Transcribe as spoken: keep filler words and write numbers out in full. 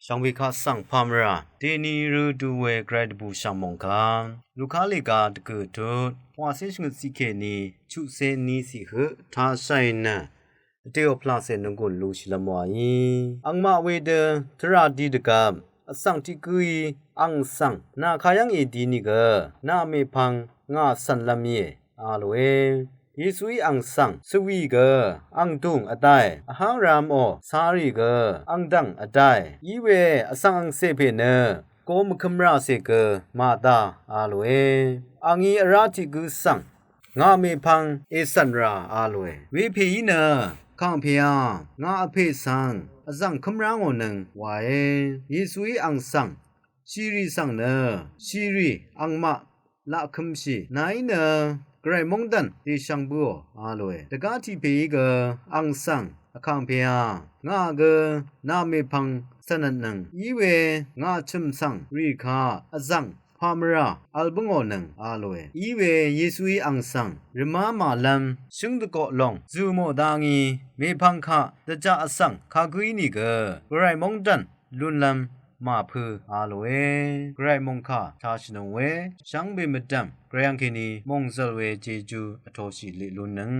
Shvngbe kaq svng pàmvrà dèni rø du we gvray dvbùshv̀ng mòngkà Luka lèga dvgø̀ tut pvwàcé shvngøt ciq kèní chuqcé ní ciq høq tashàì nø vdèò pvlàcè nònggùn lushìlv́m wàí. Angmaq wedø tvrà di dvgvp vsvng tiq gǿí ang svng nà kayv́ng èdi nìgø nà mèpvng ngà cv̀nlv́m íe a lòe. Yesuí ang svng svwì gø ang dùng vdaì vháng rāmò carì gø ang dv̀ng vdaì í we vsvng angcè pè nø go mvkø̄m ràcè gø màda a lòe. Angí vrá tiq gǿ svng ngà mèpvng ècv̀n rà a lòe. Wepèí nø kàngpèá ngà vpè svng vzv̀ng kǿmrá ngò nøng wae. Yesuí ang svng shìrì svng nø shìrì angmaq laq kø̄mshì nàí nø gvray móngdàn dèshvng bǿò a lòe. Dvgá tiq pèí gø ang svng vkàngpèá ngà gø nà mèpvng cv̀nvtnøng í we ngà chø̀m svng rì kaq vzv̀ng pàmvrà vl bǿngò nøng a lòe. Í we Yesuí ang svng rvmá màlv́m shǿng dvgoq lòng zø̀ mò dá ngí mèpvng kaq dvjaq vsvng kagǿ ínìgø gvray móngdàn lúnlv́m màpø̄ a lòe. Gvray mòngkà tāshìnøng we shvngbe mvdv̀m gvray angkèní mòngzø̀l we jejú vtōshì liq lúnnøng